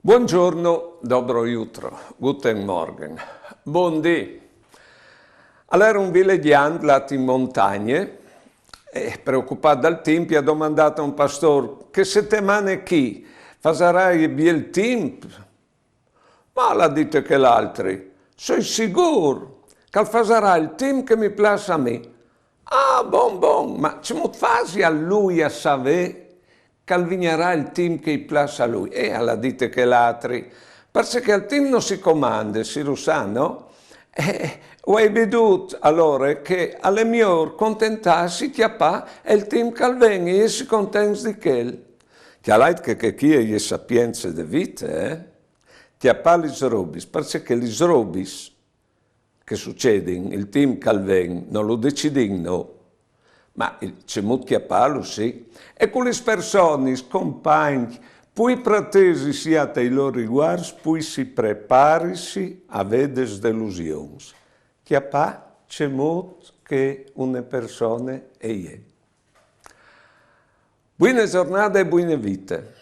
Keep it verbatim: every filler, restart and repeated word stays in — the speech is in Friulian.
Buongiorno, dobro jutro, guten Morgen. Bundì. Al jere un vilegjant là in montagne, e preocupât dal timp al à domandât a un pastôr: «Chê setemane chi fasarà biel timp?» «Ma», al à dite chel altri, «o soi sigûr che al fasarà il timp che mi plâs a mi.» «Ah, bon, bon, ma cemût fasial lui a savê che al vignarà il timp che i plâs a lui?» «Eh», al à dite chel altri, «parcè che il timp no si comande, si lu sa, no? Eh, o ai vidût alore che al è miôr contentâsi, cjapâ il timp che al ven e jessi contents di chel.» Cjalait che, che chi e je sapience de vite, eh? Cjapâ lis robis, parcè che lis robis che a sucedin, il timp che al ven, no lu decidìn nô, ma il, cemût cjapâlu, sì. E cu lis personis, compagns, plui pratesi siat ai lôr riguarts, plui si preparisi a vê des delusions. Cjapâ cemût che une persone e je. Buine zornade e buine vite.